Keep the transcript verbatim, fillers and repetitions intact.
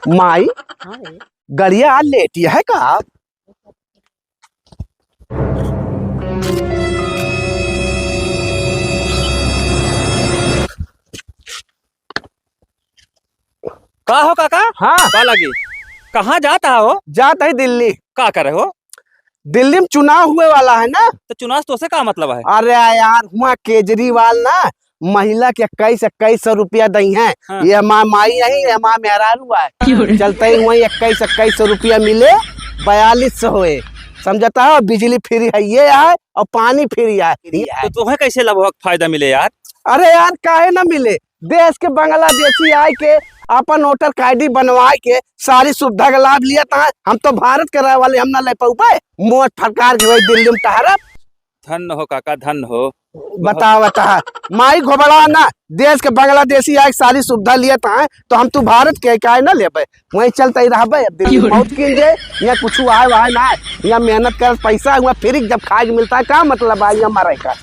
माई, हाँ रे। गड़िया आज लेटी है का? का हो काका? हाँ। का लगी? कहाँ जात हो? जात है दिल्ली। का करे हो? दिल्ली में चुनाव हुए वाला है ना। तो चुनाव से तोसे का मतलब है? अरे यार, हुआ केजरीवाल ना महिला के इक्कीस, इक्कीस सौ रुपया दई हैं। हाँ। ये हमार माई है, ये हमार मेहरारू है। क्यों रे? चलते ही वहीं इक्कीस, इक्कीस सौ रुपया मिले, बयालीस सौ होए। समझता हो, बिजली फ्री है ये है और पानी फ्री है। तो तुम्हें कैसे लाभ फायदा मिले यार? अरे यार, काहे ना मिले? देश के बांग्लादेशी आए के अपन वोटर आईडी बनवाए के सारी सुविधा का लाभ लिया था। हम तो भारत के रहे वाले, हम ना ले पाउबे। मोट फटकार के भाई दिल्ली में टहरब। धन्य हो काका, धन्य हो। बतावा, बतावा। माई घोबड़ा ना, देश के बांग्लादेशी आए के सारी सुविधा लिया था, तो हम तू भारत के काहे ना लेबे? वहीं चलते ही रहबे। अब दिल्ली बहुत किन जे, यहाँ कुछ आए वाए ना, यहाँ मेहनत कर पैसा हुआ फ्री जब खाए के मिलता है, का मतलब है यहाँ मरे का?